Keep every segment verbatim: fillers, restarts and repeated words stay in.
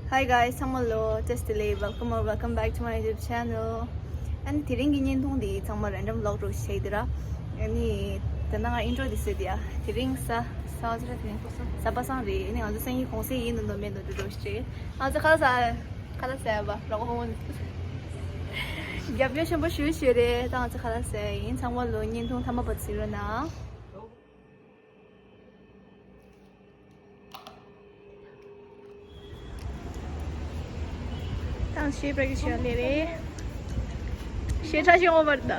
Hi guys, ཚང་མ་ལོ་བཀྲ་ཤིས་བདེ་ལེགས། Welcome or welcome back to my YouTube channel. ཨ་ནི་དེ་རིང་གི་བརྙན་ཐུང་འདི་ཚང་མ་random vlog་རུ་བྱས་དེ་ར། ཨ་ནི་ད་ནང་ང་intro་འདི་ཟེར་དེ་ཡ། དེ་རིང་གཟའ་གཟའ་ཟེར་དེ་རིང་གཟའ་པ་སངས་རེད། ཨ་ནི་ང་ཚོ་སང་ཉིན་གུང་སེང་ཡིན་ནོ་ནོ་མེད་ནོ་འདྲ་འདྲ་བྱས། ང་ཚོ་ཁ་ལག་ཟ། ཁ་ལག་ཟ་ཡ་བ་རོགས་ཧོན། རྒྱབ་སྐྱོར་ཆེན་པོ་ཞུ་ཞུ་རེད། ད་ང་ཚོ་ཁ་ལག་ཟ་ཡ་ཡིན། ཚང་མ་ལོ་བརྙན་ཐུང་མཐའ་མ་བར་གཟིགས་རོགས་གནང་། ཏང་ཤེས་པར་གྱི་ཞལ་ལས་རེད། ཞེ་དྲག་ཤོང་བར་ད།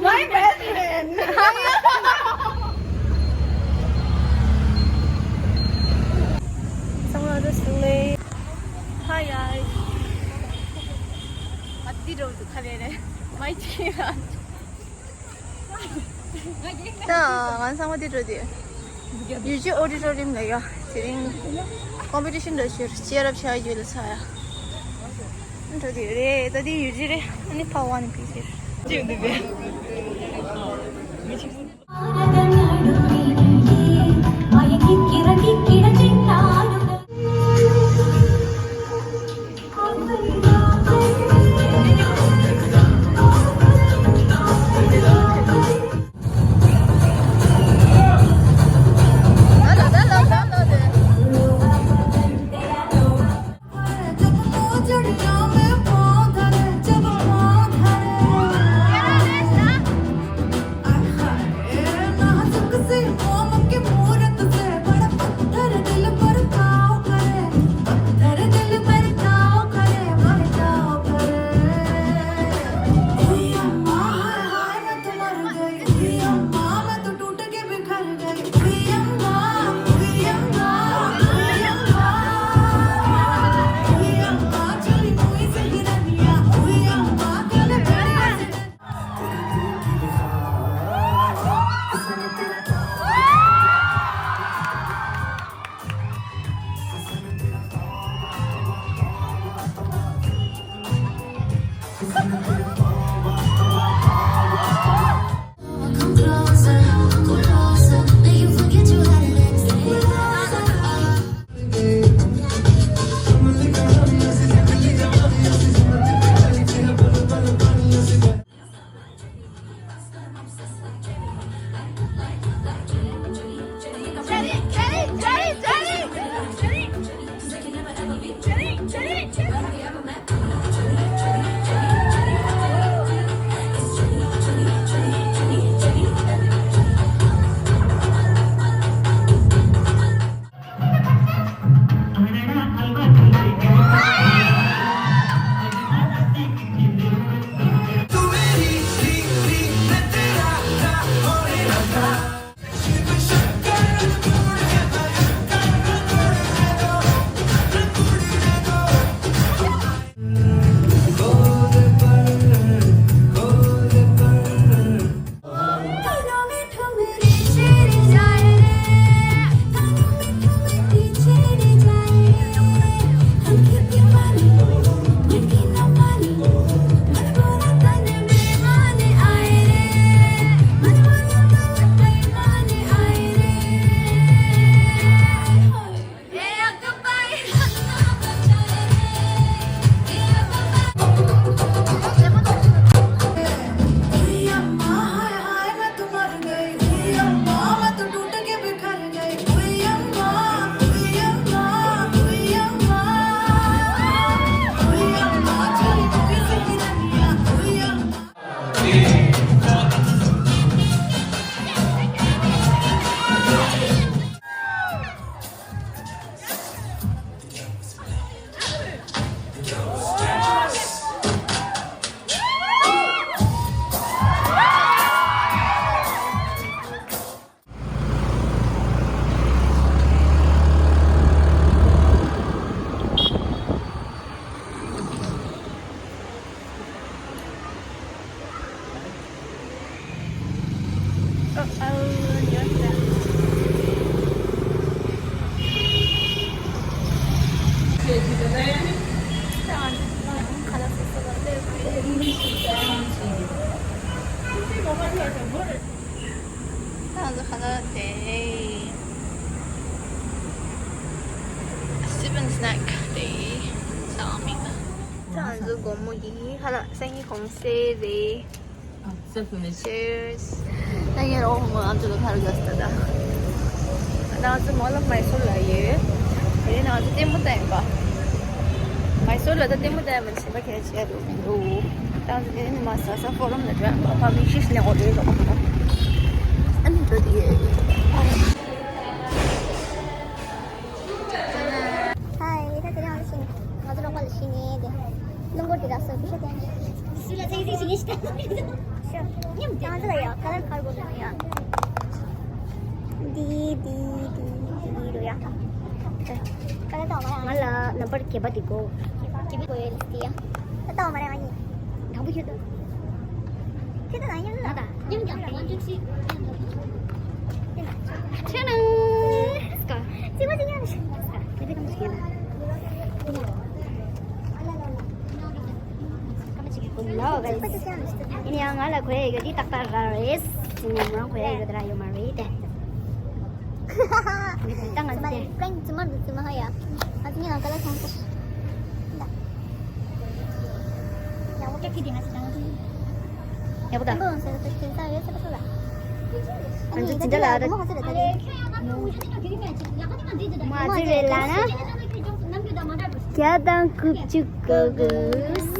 My best friend. Hi guys. ཨ་ཏི་རོ་དུ་ཁ་རེ་རེ། མའི་ཆི་ར། ད་ང་ཚང་མ་ཏི་རོ་དེ། ཡུལ་ཆུ་auditorium་ལ་ཡོད། དེ་རིང་competition་འདྲ་ཞིག་cheer up་བྱ་རྒྱུ་ལ་ཚ་ཡ། འགྲོ་དེ་རེད། ད་དེ་ཡུལ་ཆུ་རེད། ཨ་ནི་ཕ་ཝ་ནི་ཕི་ཟེར། ཅི་འདི་བས། སྒོར་མོ་ཡིན། ཧ་ལ་སང་ཉིན་གུང་སེང་རེད། Cheers. ད་ངས་རོགས་མོ་ང་ཚོ་ལ་ཁར་དགོས་ད། ད་ང་ཚོ་མོ་ལ་མའི་སོར་ལ་ཡོད། དེ་ནས་ང་ཚོ་ལྟད་མོ་ལྟ་ཡིན་པ། མའི་སོར་ལ་ད་ལྟད་མོ་ལྟ་ཡིན་པ་ཞེ་པོ་གལ་ཆེ་རུ་མི་འདུག་ད་ང་ཚོ་དེ་ནས་མ་ས་ས་ཕོ་རོམ་ལ་འགྲོ་ཡིན་པ། ཕ་མི་ཤིས་ནས་འོ་རེད་རོགས་མོ། ཨ་ནི་འགྲོ་དེ་ཡོད། ཧའི། ད་དེ་རིང་ང་ཚོ་ཤི་ནས་ང་ཚོ་རོགས་པ་ལ་ཤི་ནས་དེ་རླུང་འཁོར་དེ་དག་སོགས་པི་ཤ་བསྟན་ནས། སུ་ལ་ཚིག་ཚིག་ཞིག་ནས་ཤི་ད། ཤོ། ཉམས་དེ་ང་ཚོ་ལ་ཡ་ཁ་ལར་ཁར་དགོས་ན་ཡ། འདི་འདི་འདི་འདི་རུ་ཡ། ཁ་ལར་ཏོག་མ་ང་ལ་ནམ་བར་བརྒྱད་པ་འདི་དགོས། བརྒྱད་པ་དགོས་ཡོད་ལ་སྟེ་ཡ། ད་ཏོག་མ་རེད་ང་གཉིས། དང་པོ་ཁྱོད་ད། ཁྱོད་ད་ན་ཡང་ལ། ད་ཡང་ཡང་ད་ཡང་ཅུ་སི། ཁྱོད་ན། སྐ་ཅི་མ་ཅི་ཡང་ཤི། སྐ་ཁྱོད་ད་གམ་ཅི་ཡང་། ཡིན་ཡང་ང་ལ་གོ་ཡ་ཡོད་འདི་ཏག་ཏག་ར་རེད། ཡིན་ཡང་ང་རང་གོ་ཡ་ཡོད་ར་ཡོད་མ་རེད་དེ། ད་ང་ཚོ་དེ། ཙི་མར་འདི་ཙི་མ་ཧ་ཡ། ང་ཚོ་ཉིན་ལ་ཀ་ལ་ཚང་ཚོ། ཡག་པོ་ཀྱག་ཀྱི་དེ་ང་ཚོ་ད་ང་ཚོ། ཡག་པོ་ད། ཁྱིམ་པ་ཡོད་ས་ད་ས་ལ། ང་ཚོ་ཅི་འདྲ་ལ་ད། མ་ཚེ་རེ་ལ་ན། བརྒྱ་དང་དགུ་བཅུ་གོ་དགུ།